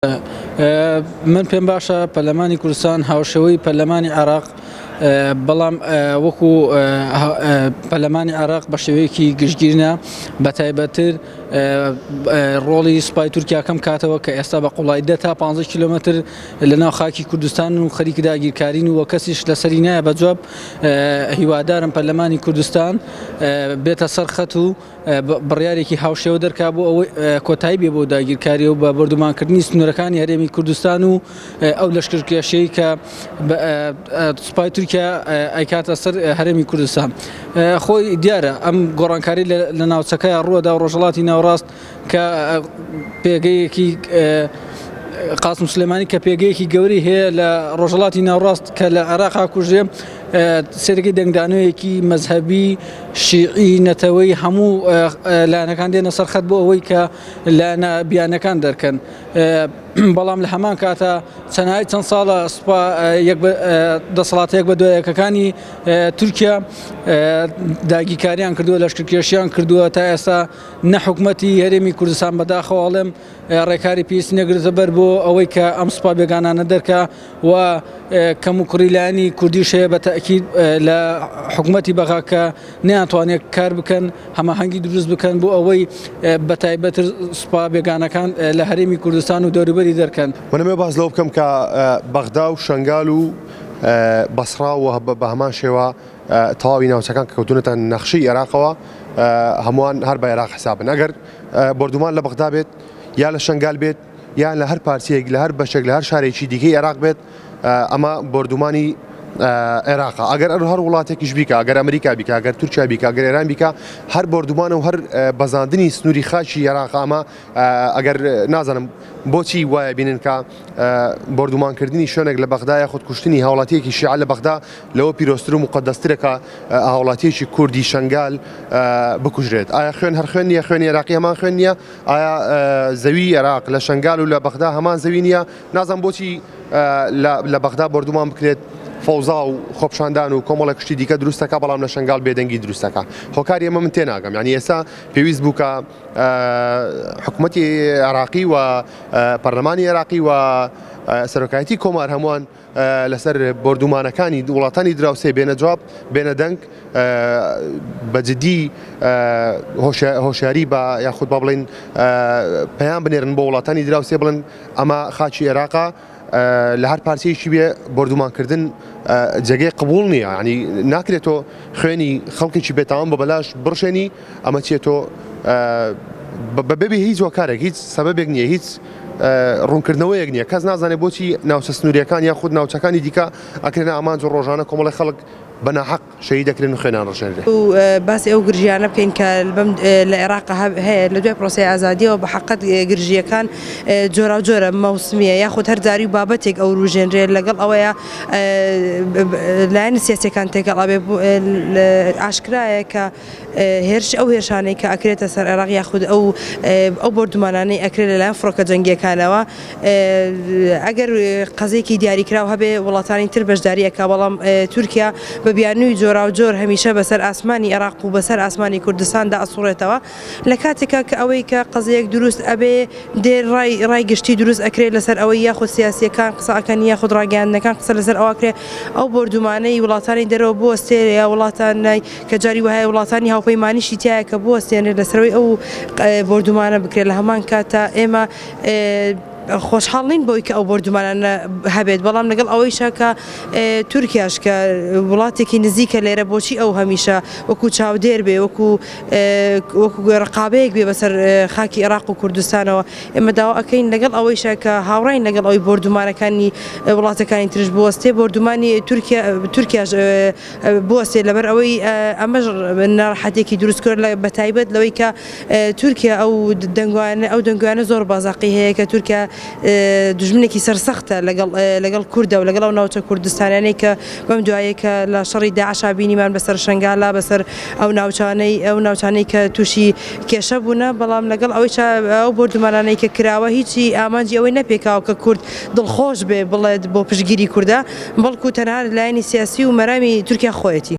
من پێم باشە پەرلەمانی کوردستان هاوشێوەی پەرلەمانی عێراق بەڵام وەکو پەرلەمانی عێراق بە شێوەیەکی گشتگیرنە بە تایبەتتر ڕۆڵی سوپای تورکیا کەم کاتەوە کە ئێستا بە قوڵایی دە تا 15 کیلۆمەتر لە ناو خاکی کوردستان و خەریکی داگیرکارین و کەسیش لەسەری نایە بە جواب هیوادارم پەرلەمانی کوردستان بێتە سەر خەت و بڕیارێکی هاوشێوە دەرکا بۆ ئەوەی کۆتایی بێ بۆ داگیرکاری و بە بۆردومانکردنی سنوورەکانی هەرێمی کوردستان و ئەو لەشکرکێشەی کە سوپای تورکیا ئەیکاتە سەر هەرێمی کوردستان خۆی دیارە ئەم گۆڕانکاری لە ناوچەکە ڕووەدا و ڕۆژهەڵاتی ناوەڕاست کە پێگەیەکی قاسم سلێمانی کە پێگەیەکی گەوری هەیە لە ڕۆژهڵاتی ناوڕاست کە لە عێراقا کوژێ سەرەکی دەنگدانەوەیەکی مەزهەبی شیعی نەتەوەی هەموو لایەنەکان دێنە سەر خەت بۆ ئەوەی کە لایەنە بیانەکان دەرکەن بەڵام لە هەمان کاتە چەنای چەند ساڵە سوپا دەسەڵاتە یەک بە دوایەکەکانی تورکیا داگیرکاریان کردووە لەشکرکێشیان کردووە تا ئێستا نە حکومەتی هەرێمی کوردستان بەداخەوە ئەڵێم ڕێکاری پێویستی نەگرتە بەر بۆ ئەوەی کە ئەم سوپا بێگانانە دەرکا و کەم و کوڕی لایەنی کوردیش هەیە بە تەئکید لە حکومەتی بەغا کە نەیانتوانێت کار بکەن هەماهەنگی دروست بکەن بۆ ئەوەی بە تایبەتر سوپا بێگانەکان لە هەرێمی کوردستان و دەوروبەری دەرکەن. من ئەمەوێ باس لەوە بکەم کە بەغدا و شەنگال و بەسڕا و بە هەمان شێوە تەواوی ناوچەکان کە کەوتوونەتە نەخشەی ئێراقەوە هەمووان هەر بە ئێراق حسابن ئەگەر بۆردومان لە بەغدا بێت یا لە شەنگال بێت یان لە هەر پارچەیەک لە هەر بەشێک لە هەر شارێکی دیکەی عێراق بێت ئەمە بۆردومانی عێراقە ئەگەر ئەر هەر وڵاتێکیش بیکە ئەگەر ئەمریکا بیکە ئەگەر تورکیا بیکە ئەگەر ئێران بیکە هەر بۆردومانە و هەر بەزاندنی سنووری خاکی عێراق ئەمە ئەگەر نازانم بۆچی وایە بینن کە بۆردومانکردنی شوێنێک لە بەغدا یاخود کوشتنی هاوڵاتیەکی شیعە لە بەغدا لەوە پیرۆزتر و موقەدەسترە کە هاوڵاتیەکی کوردی شەنگال بکوژرێت ئایا خوێن هەر خوێن نییە خوێنی عێراقی هەمان خوێن نییە ئایا زەوی عێراق لە شەنگال و لە بەغدا هەمان زەوی نییە نازانم بۆچی لە بەغدا بۆردومان بکرێت فەوزا و خۆپشاندان و کۆمەڵێک شتی دیکە دروستەکە بەڵام لە شەنگال بێدەنگی دروستەکە هۆکاری ئەمە من تێناگەم یعنی ئێستا پێویست بوو کە حکوومەتی عێراقی و پەرلەمانی عێراقی و سەرۆکایەتی کۆمار هەمووان لەسەر بۆردومانەکانی وڵاتانی دراوسێ بێنە جواب بێنە دەنگ بە جدی هۆشیاری بە یاخود با بڵین پەیام بنێرن بۆ وڵاتانی دراوسێ بڵێن ئەمە خاکی عێراقا لە هەر پارچەیەکی بێ بۆردومانکردن جێگەی قبول نییە ینی ناکرێت تۆ خوێنی خەڵکێکی بێتاوان بە بەلاش بڕشێنی ئەمە چیە تۆ بەبێ هیچ هۆکارێک هیچ سەبەبێک نییە هیچ ڕوونکردنەوەیەک نییە کەس نازانێت بۆچی ناوچە سنووریەکان یاخود ناوچەکانی دیکە ئەکرێنە ئامانج و ڕۆژانە کۆمەڵی خەڵک بە ناحەق شەهید دەکرێن و خوێنیان ڕژێنرێ. و باسی ئەو گرژیانە بکەین کە لە عێراق هەیە لە دوای پرۆسەی ئازادیەوە بە حەقەت گرژییەکان جۆراوجۆرە مەوسمیە یاخود هەر جاری و بابەتێک ئەوروژێنرێ لەگەڵ ئەوەیە لایەنە سیاسیەکان تێکەڵ ئەبێ ئاشکرایە کە هێرش ئەو هێرشانەی کە ئەکرێتە سەر عێراق یاخود ئەو ئەو بۆردومانانەی ئەکرێت لەلایەن فڕۆکە جەنگیەکانەوە ئەگەر قەزێکی دیاریکراو هەبێ وڵاتانی تر بەشداری ئەکا بەڵام تورکیا بە بیانووی جۆراوجۆر هەمیشە بەسەر ئاسمانی عێراق و بەسەر ئاسمانی کوردستاندا ئەسوڕێتەوە لە کاتێکا کە ئەوەی کە قەزیەک دروست ئەبێ دێ ڕای ڕای گشتی دروست ئەکرێ لەسەر ئەوەی یاخود سیاسیەکان قسە ئەکەن یاخود ڕاگەیاندنەکان قسە لەسەر ئەوە ئەکرێ ئەو بۆردومانەی وڵاتانی دەرەوە بوەستێ یا وڵاتانای کە جاری وەهای وڵاتانی هاوپەیمانیشی تیایە کە بوەستێنرێت لەسەرەوەی ئەو بۆردومانە بکرێت لە هەمان کاتا ئێمە خۆشحاڵ نین بەوەی کە ئەو بۆردومانانە هەبێت بەڵام لەگەڵ ئەوەیشا کە تورکیاش کە وڵاتێکی نزیکە لێرە بۆچی ئەو هەمیشە وەکو چاودێر بێ وەکو وەکو ڕقابەیەک بێ بەسەر خاکی عێراق و کوردستانەوە ئێمە داوا ئەکەین لەگەڵ ئەوەیشا کە هاوڕاین لەگەڵ ئەوەی بۆردومانەکانی وڵاتەکانی ترش بوەستێ بۆردومانی تورکیا تورکیاش بوەستێ لەبەر ئەوەی ئەمەش ناڕەحەتێکی دروست کرد بە تایبەت لەوەی کە تورکیا ئەو دەنگوانە ئەو دەنگوانە زۆر بازاقی هەیە کە تورکیا دوژمنێکی سەرسەختە لەگەڵ لەگەڵ کوردە و لەگەڵ ئەو ناوچە کوردستانیانەی کە بەم دوایە کە لە شەڕی داعشا بینیمان بەسەر شەنگالا بەسەر ئەو ناوچانەی ئەو ناوچانەی کە تووشی کێشە بوونە بەڵام لەگەڵ ئەوەی ئەو بۆردومانانەی کە کراوە هیچی ئامانجی ئەوەی نەپێکاوە کە کورد دڵخۆش بێ بڵێت بۆ پشتگیری کوردە بەڵکو تەنها لایەنی سیاسی و مەرامی تورکیا خۆیەتی.